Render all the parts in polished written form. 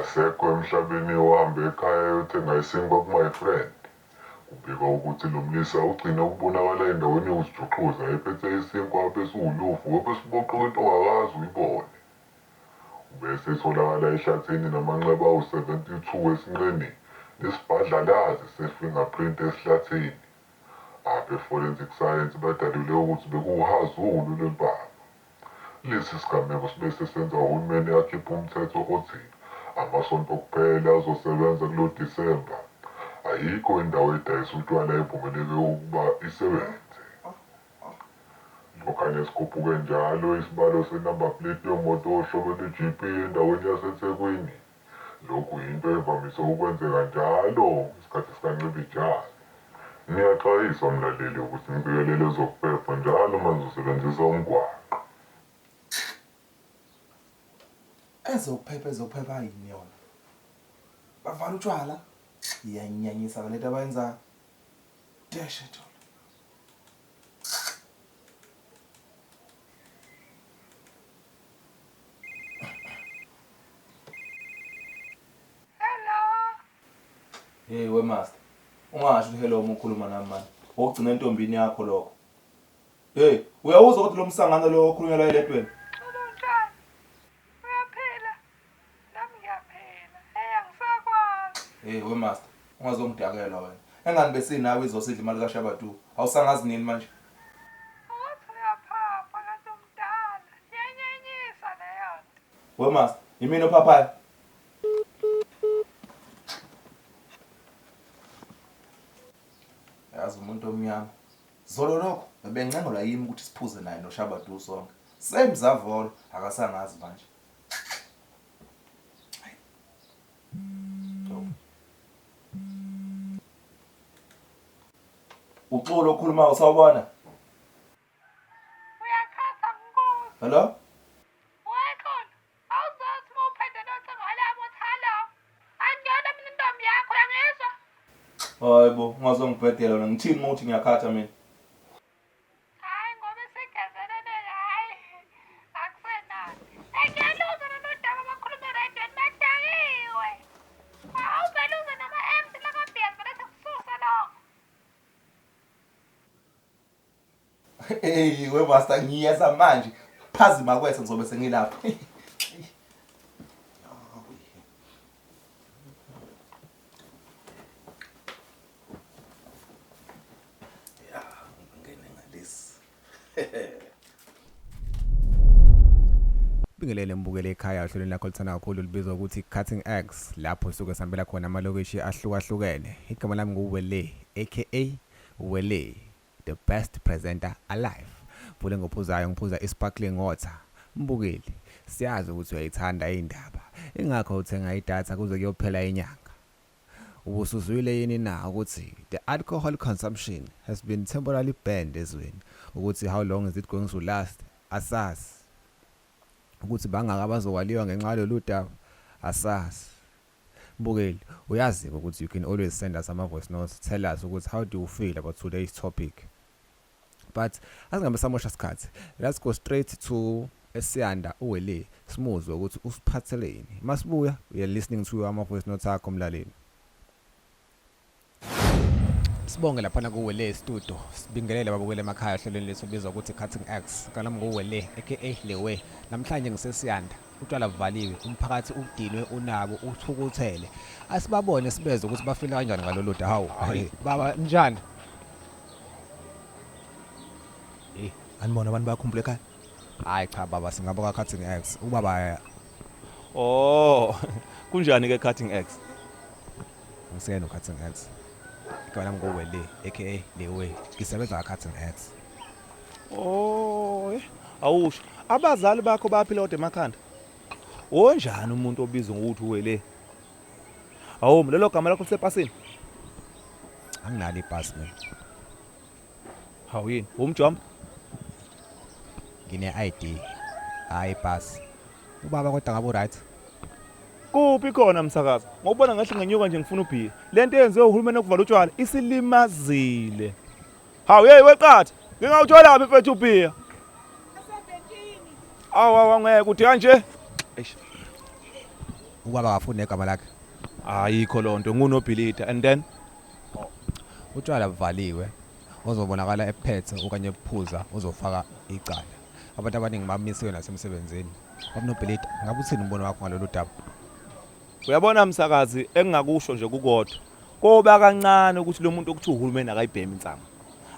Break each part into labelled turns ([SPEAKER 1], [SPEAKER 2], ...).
[SPEAKER 1] Akasekho emhlabeni ohambe ekhaya eyothenga isinkwa ku-my friend. Kubikwa ukuthi lo mlisa ugcine ukubonakala endaweni yokuzijuxuza ephethe isinkwa abesiwulufu obesiboqwe into ongakaze uyibone. Ubese etholakala ehlathini namanxeba awu-72 esinqeni nesibhadlalazi se-fingerprint esihlathini. Abe-forensic science badalule ukuthi bekuwuhazulu lwempama. Lesi sigameko sibe sesenza uhulumeni akhiphe umthetho othi amasonto kuphela azosebenza kulo Disemba. Ayikho indawo edayisa utshwala evumeleke ukuba isebenze. Lokhane sikhuphuke njalo isibalo se-number plate yomoto ohlobo lwe-GP endaweni yaseThekwini. Lokhu yinto evamise ukwenzeka njalo ngesikhathi sikaNcibijane. Ngiyaxwayiswa mlaleli ukuthi ngiqikelele ezokuphepha njalo uma ngizosebenzisa umgwaqo.
[SPEAKER 2] Ezokuphepha ezokuphepha yini yona? Bavala utshwala. Iyanyanyisa lento abayenzayo. Dash it all.
[SPEAKER 3] Hello.
[SPEAKER 2] Hey we master. Ungasho ukuthi hello uma ukhuluma nami manje. Okugcina entombini yakho lokho. Hey, uyawuzwa ukuthi lo msangano lo okhulunywa la eledweni?
[SPEAKER 3] Unjani? Uyaphila? Nami ngiyaphila. Hey angisakwazi.
[SPEAKER 2] Hey we master, ungazongidakela wena. Engani besinawe izosidla imali kaShabadu. Awusangazi nini manje?
[SPEAKER 3] Ukuthi uyaphapha kanti umdala. Iyanyenyisa leyo nto.
[SPEAKER 2] We master, yimina ophaphayo. Yazi umuntu omnyama. Zolo lokho bebencengelwa yimi ukuthi siphuze naye noShabadu sonke. Same zavolo akasangazi manje. Uxolo okhulumayo sawubona.
[SPEAKER 3] Uyakhatha nkosi.
[SPEAKER 2] Hello?
[SPEAKER 3] Wexolo. Awuzothi uma uphendula ucingo lami uthi hello. Angiyona mina intombi yakho uyangizwa?
[SPEAKER 2] Hayi bo, ungazongibhedela wena. Ngithini uma uthi ngiyakhatha mina?
[SPEAKER 3] Hayi ngoba isigezelene hayi. Akusenani. Engiyaluzwa lolu daba abakhuluma eredweni badakiwe. Awuvele uze nama-empty lakabhiya vele sekususa lokho.
[SPEAKER 2] Hey we master ngiyeza manje. Phazima kwethu ngizobe sengilapha. Ya, ngene ngalesi.
[SPEAKER 4] Bingelele mbukele ekhaya ohlelweni lakho olithanda kakhulu libizwa ukuthi Cutting X lapho suke sihambela khona amalokishi ahlukahlukene. Igama lami nguWele aka Wele the best presenter alive. Vule ngophuzayo ngiphuza i-sparkling water. Mbukeli, siyazi ukuthi uyayithanda indaba. Ingakho uthenga idatha kuze kuyophela inyanga. Ubusuzwile yini na ukuthi the alcohol consumption has been temporarily banned ezweni ukuthi how long is it going to last asazi ukuthi bangaka abazokwaliwa ngenxa yalolu daba asazi Mbukeli uyazi ukuthi you can always send us ama voice notes tell us ukuthi how do you feel about today's topic but asingabe samosha sikhathi let's go straight to esiyanda uwele simuzwe ukuthi usiphatheleni masibuya we are listening to ama voice notes akho mlaleli Sibonge laphana kuWele Studio. Sibingelele babukele emakhaya ohlelweni lethu obizwa ukuthi Cutting X. Kalami nguWele aka Lewe. Namhlanje ngisesiyanda. Utshwala buvaliwe, umphakathi udinwe unabo uthukuthele. Asibabone sibeze ukuthi bafila kanjani ngalolu daba. Hawu, baba njani?
[SPEAKER 2] Hey, anibona abantu bayakhumbula ekhaya?
[SPEAKER 4] Hayi cha baba singaba ka Cutting X. Ubaba
[SPEAKER 5] Oh, kunjani ke Cutting X?
[SPEAKER 4] Ngiseyena uCutting X. Igama lami nguWele aka Lewe. Ngisebenza ka Cutting X.
[SPEAKER 5] Oh, eh, awusho. Abazali bakho baphila kodwa emakhanda. Wonjani umuntu obizwa ngokuthi uWele? Awu, lelo gama lakho lisepasini?
[SPEAKER 4] Anginalo ipasi mina.
[SPEAKER 5] Hawu yini? Umjombo?
[SPEAKER 4] Ngine ID. Hayi ipasi. Ubaba kodwa ngabe uright?
[SPEAKER 5] Kuphi khona msakazi? Ngokubona ngahle ngenyuka nje ngifuna ubhiya. Lento eyenziwe uhulumeni okuvala utshwala isilimazile. Hawu hey weqatha, ngingawutholaphi mfethu ubhiya? Awu awu ngeke uthi kanje. Eish.
[SPEAKER 4] Ubaba akafuni negama lakhe.
[SPEAKER 5] Ayikho lonto ngunobhilida and then
[SPEAKER 4] Utshwala buvaliwe. Ozobonakala ephethe okanye ephuza uzofaka icala. Abantu abaningi bamisiwe nasemsebenzini. Babnobhilida, ngabe uthini umbono wakho ngalolu daba?
[SPEAKER 5] Uyabona msakazi engingakusho nje kukodwa. Koba kancane ukuthi lo muntu okuthiwa uhulumeni akayibhemi insangu.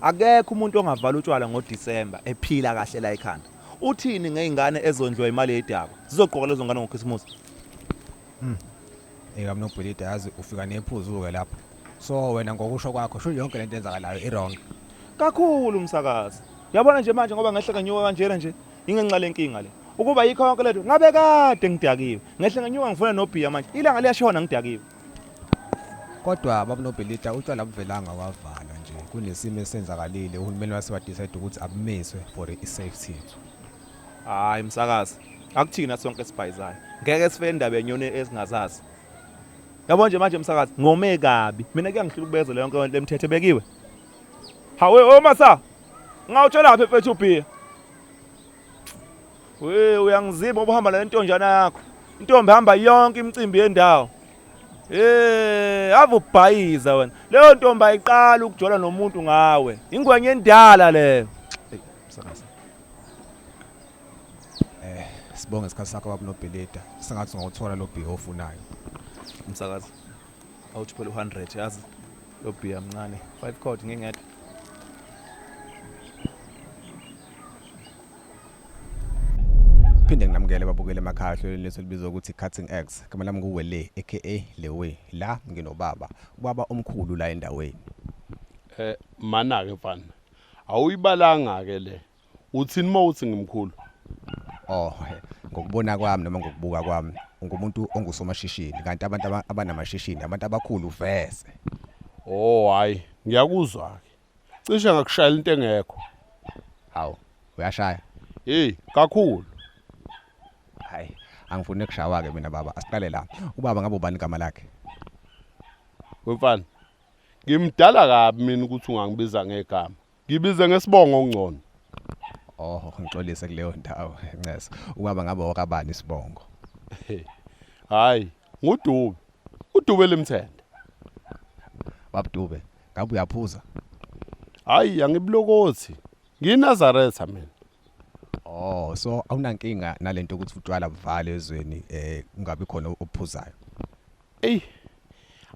[SPEAKER 5] Akekho umuntu ongavala utshwala ngoDisemba ephila kahle la ekhanda. Uthini ngezingane ezondliwa imali yedaba? Zizogqoka lezo ngane ngoKhisimusi.
[SPEAKER 4] Ey babnobhilida yazi ufika nephuzu ke lapho. So wena ngokusho kwakho sho yonke lento enzakalayo i-wrong.
[SPEAKER 5] Kakhulu msakazi. Uyabona nje manje ngoba ngehle ngenyuka kanjena nje ingenxa lenkinga le. Ukuba yikho yonke lento ngabe kade ngidakiwe. Ngehle ngenyuka ngifuna nobhiya manje. Ilanga liyashona ngidakiwe.
[SPEAKER 4] Kodwa babnobhilida utshwala buvelanga kwavalwa nje kunesimo esenzakalile uhulumeni wase wadecide ukuthi abumiswe for i-safety yethu.
[SPEAKER 5] Hayi msakazi. Akuthina sonke sibhayizayo. Ngeke sife indaba yenyoni esingazazi. Yabo nje manje msakazi ngome kabi. Mina kuyangihlula ukubezela yonke le mthetho ebekiwe. Hawe omasa. Ngawutshela phi mfethu ubhiya? We uyangiziba ngoba uhamba nale ntonjana yakho. Intombi hamba yonke imicimbi yendawo. Eh, ave ubhayiza wena. Leyo ntombi ayiqala ukujola nomuntu ngawe. Ingwenye endala leyo. Hey, msakazi.
[SPEAKER 4] Sibonge isikhathi sakho babnobhilida. Sengathi ungawuthola lo bhiya ofunayo.
[SPEAKER 5] Msakazi. Awuthi phela u100 yazi. Lo bhiya mncane. 5 code ngingedwa.
[SPEAKER 4] Phinde nginamukele babukele emakhaya ohlelweni lethu olubizwa ukuthi Cutting X. Igama lami nguWele aka Lewe. La nginobaba. Ubaba omkhulu la endaweni.
[SPEAKER 6] Mana ke mfana. Awuyibalanga ke le. Uthini mawuthi ngimkhulu?
[SPEAKER 4] Oh, ngokubona kwami noma ngokubuka kwami ungumuntu ongusomashishini kanti abantu abanamashishini abantu abakhulu vese.
[SPEAKER 6] Oh hayi, ngiyakuzwa ke. Cishe ngakushayela into engekho.
[SPEAKER 4] Hawu, uyashaya.
[SPEAKER 6] Hey, kakhulu.
[SPEAKER 4] Hayi, angifuni ukushawa ke mina baba. Asiqale la. Ubaba ngabe ubani igama lakhe?
[SPEAKER 6] Wemfana. Ngimdala kabi mina ukuthi ungangibiza ngegama. Ngibize ngesibongo ongcono.
[SPEAKER 4] Oh, ngixolise kuleyo ndawo. Ncese. Ubaba ngabe wakabani isibongo?
[SPEAKER 6] Hayi, nguDube. uDube lemthende.
[SPEAKER 4] Babdube, ngabe uyaphuza?
[SPEAKER 6] Hayi, angibulokothi. NgiNazaretha mina.
[SPEAKER 4] Oh, so awunankinga nalento ukuthi utshwala buvale ezweni ungabi khona ophuzayo.
[SPEAKER 6] Ey,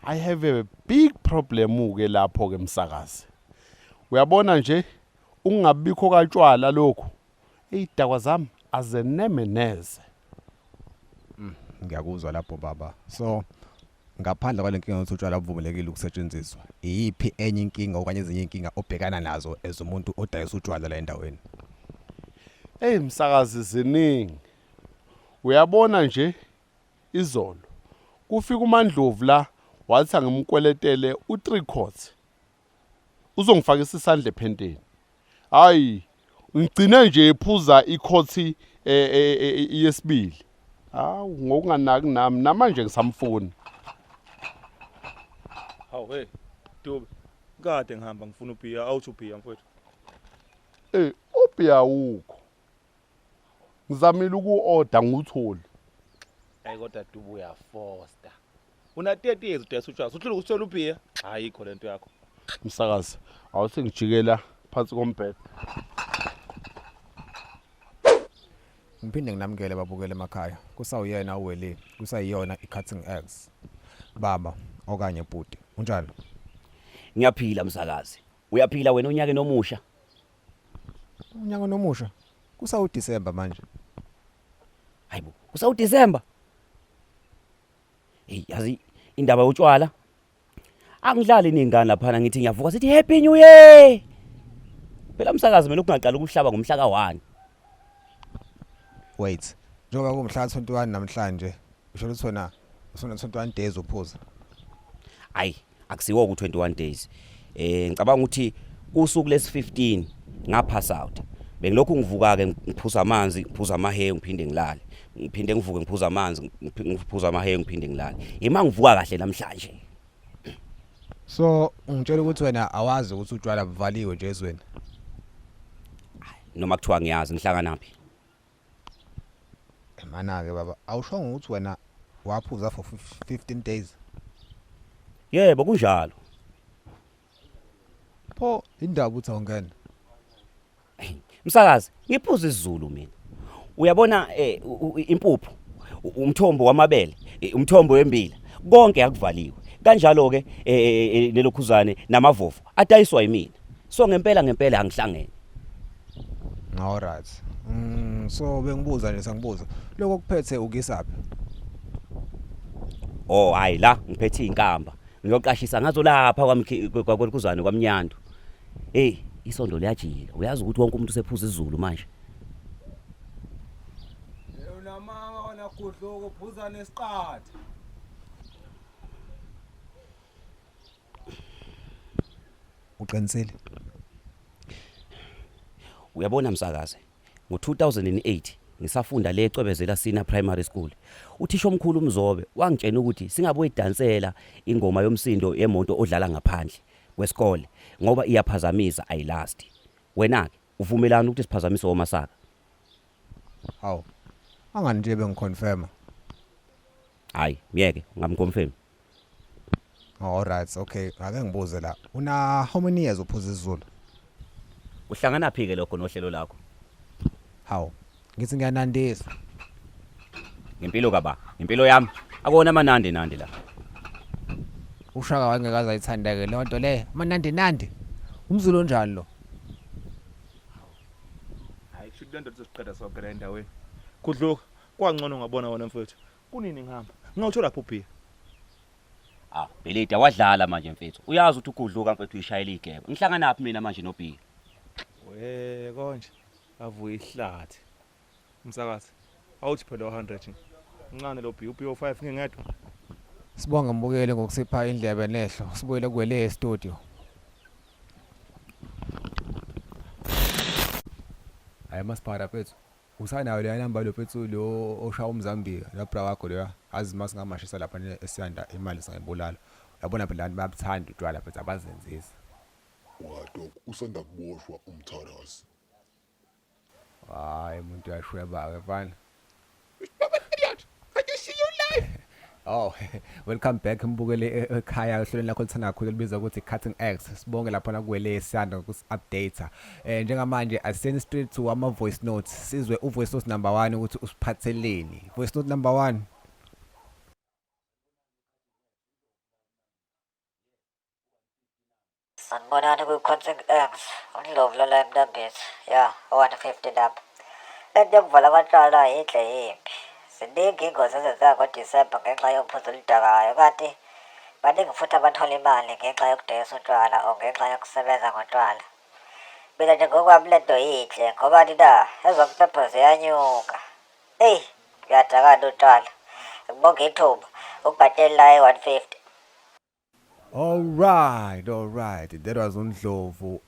[SPEAKER 6] I have a big problem ke lapho ke msakazi. Uyabona nje ungabikho katshwala lokhu. Izidakwa zami azeneme neze.
[SPEAKER 4] Ngiyakuzwa lapho baba. So ngaphandle kwalenkinga yokuthi utshwala buvumelekile ukusetshenziswa, iyiphi enye inkinga okanye ezinye inkinga obhekana nazo as umuntu odayisa utshwala la endaweni?
[SPEAKER 6] Ey msakazi ziningi. Uyabona nje izolo kufika uMandlovu la wathi angimkweletele u3 quarts. Uzongifakisa isandla ephenteni. Hayi ngigcine nje ephuza ikhothi yesibili. Hawu ngokunganaki nami namanje ngisamfuna.
[SPEAKER 5] Hawu hey, Dube. Kade ngihamba ngifuna ubhiya, awuthi ubhiya mfowethu.
[SPEAKER 6] Eh ubhiya ukho. Ngizamile uku-order ngutholi.
[SPEAKER 5] Hayi kodwa Dube uyafosta. Una 30 years udayisa utshwala, uhlula ukuthola ubhiya? Ayikho lento yakho.
[SPEAKER 6] Msakazi, awuthi ngijikela phansi kombhede.
[SPEAKER 4] Ngiphinde nginamukele babukele emakhaya. Kusawuyena uWele, kusayiyona iCutting X. Baba okanye bhuti, unjani?
[SPEAKER 7] Ngiyaphila msakazi. Uyaphila wena unyaka nomusha?
[SPEAKER 4] Unyaka nomusha. Kusawu December manje.
[SPEAKER 7] Hayibo, kusawu December. Hey, yazi indaba yotshwala. Angidlali ningane lapha ngithi ngiyavuka sithi Happy New Year. Phela msakazi mina ukungaqala ukuhlaba ngomhla ka1.
[SPEAKER 4] Wait. Njengoba kumhla 21 namhlanje, usho ukuthi wena usuna 21 days uphuza.
[SPEAKER 7] Hayi, akusiwo ku 21 days. Ngicabanga ukuthi usuku lesi 15 ngapass out. Bengilokhu ngivuka ke ngiphuza amanzi, ngiphuza amahewu ngiphinde ngilale. Ngiphinde ngivuke ngiphuza amanzi, ngiphuza amahewu ngiphinde ngilale. Ima ngivuka kahle namhlanje.
[SPEAKER 4] So ungitshela ukuthi wena awazi ukuthi utshwala buvaliwe nje ezweni.
[SPEAKER 7] Noma kuthiwa ngiyazi ngihlangana phi?
[SPEAKER 4] Mana ke baba, awushongo ukuthi wena Waphuza for 15 days.
[SPEAKER 7] Yebo kunjalo.
[SPEAKER 4] Pho indaba uthi awungena.
[SPEAKER 7] Msakazi, ngiphuza isiZulu mina. Uyabona impuphu, umthombo wamabele, umthombo wembila, konke akuvaliwe. Kanjalo ke nelokhuzane namavovo adayiswa yimina. So ngempela ngempela angihlangene.
[SPEAKER 4] All right. So bengibuza nje sangibuza. Lokho kuphethe ukisaphi?
[SPEAKER 7] Oh hayi la ngiphethe izinkamba. Ngiyoqashisa ngazo lapha kwamkhuzane kwamnyandu. Hey, isondo liyajika. Uyazi ukuthi wonke umuntu usephuza isiZulu manje.
[SPEAKER 2] Unamanga wena gudluko phuza nesiqatha.
[SPEAKER 4] Uqinisile.
[SPEAKER 7] Uyabona msakazi, ngo-2008 ngisafunda le Cwebezela Senior Primary School. Uthisha omkhulu uMzobe wangitshena ukuthi singaboyidansela ingoma yomsindo yemoto odlala ngaphandle kwesikole ngoba iyaphazamisa ayilast. Wena ke uvumelana ukuthi siphazamise omasaka?
[SPEAKER 4] Hawu. Angani nje bengiconfirma.
[SPEAKER 7] Hayi, myeke ungamconfirm.
[SPEAKER 4] All right, okay. Ake ngibuze la. Una how many years uphuza isiZulu?
[SPEAKER 7] Uhlangana phi ke lokho nohlelo lakho?
[SPEAKER 4] Hawu. Ngithi ngiyanandisa.
[SPEAKER 7] Ngempilo kaba, ngempilo yami. Akona amanandi nandi la.
[SPEAKER 4] Ushaka wangekaze ayithandeke le nto le. Manandi nandi. Umzulu onjani lo?
[SPEAKER 2] Hayi kusho lento sizosiqeda sonke la endaweni. Khudluka, kwangcono ngabona wena mfethu. Kunini ngihamba? Ngawuthola phi ubhiya?
[SPEAKER 7] Ah, Belida wadlala manje mfethu. Uyazi ukuthi ugudluka mfethu uyishayela igebe. Ngihlangana phi mina manje noBhiya?
[SPEAKER 2] We konje avuka ihlathi. Umsakazi. Awuthi phela 100 nje. Uncane lo bhiya, ubhiya 5 ngingedwa.
[SPEAKER 4] Sibonge mbukeli ngokusipha indlebe nehlo. Sibuyele kuwele studio. Hayi masipara mfethu. Usanayo leya namba lo mfethu lo oshaya umzambika la bra wakho loya. Azi masingamashisa lapha esiyanda imali singayibulala. Uyabona phela abantu bayabuthanda utshwala mfethu abazenzisi.
[SPEAKER 1] Wadok usanda kuboshwa umtharasi.
[SPEAKER 4] Hayi umuntu uyashweba ke mfana. Oh, welcome back mbukeli ekhaya ohlelweni lakho olithanda kakhulu elibizwa ukuthi Cutting X. Sibonge lapha na kuwele siyanda ngokusi update. Njengamanje aseni straight to ama voice notes. Sizwe u voice note number 1 ukuthi usiphatheleni. Voice note number 1.
[SPEAKER 8] Sanibonani kwi-Cutting X, uNdlovu lala eMnambithi, ya, 150 lapha. Lento yokuvala kwatshwala yinhle yimbi. Ziningi iy'ngozi ezenzeka ngoDisemba ngenxa yophuzo oludakayo kanti baningi futhi abathola imali ngenxa yokudayisa utshwala or ngenxa yokusebenza ngotshwala. Mina nje ngokwami lento yinhle ngobani na ezokuphepha ziyanyuka. Eyi kuyadakana utshwala. Ngibonga ithuba ukubhatela la e-150.
[SPEAKER 4] All right, all right. That was uNdlovu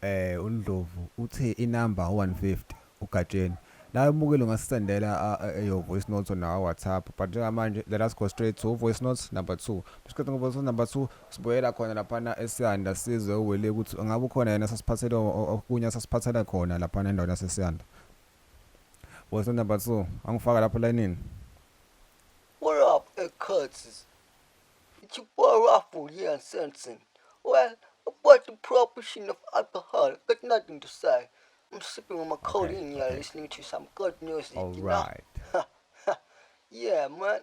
[SPEAKER 4] uNdlovu uthe inumber 150 uGatsheni. La umukeli ungasisendela your voice note on our WhatsApp but njengamanje let us go straight to voice note number 2. Besiqeda ngo voice note number 2 sibuyela khona laphana esiyanda sizwe uwele ukuthi ngabe ukhona yena sasiphathele okunye sasiphathele khona laphana endaweni yasesiyanda. Voice note number 2 angifaka lapho line.
[SPEAKER 9] What up, Ed Curtis? It's your boy Raffle here in Sensen. Well, about the prohibition of alcohol, got nothing to say. I'm sipping on my codeine here, listening to some good music,
[SPEAKER 4] All
[SPEAKER 9] you know?
[SPEAKER 4] right.
[SPEAKER 9] Yeah, man.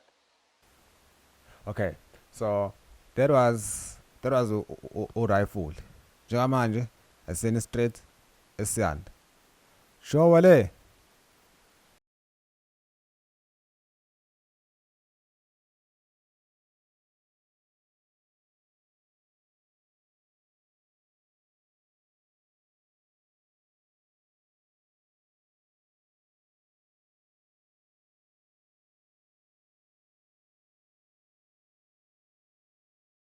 [SPEAKER 4] Okay. So that was u rifle. Njengamanje aseni straight esiyanda. Sure wale.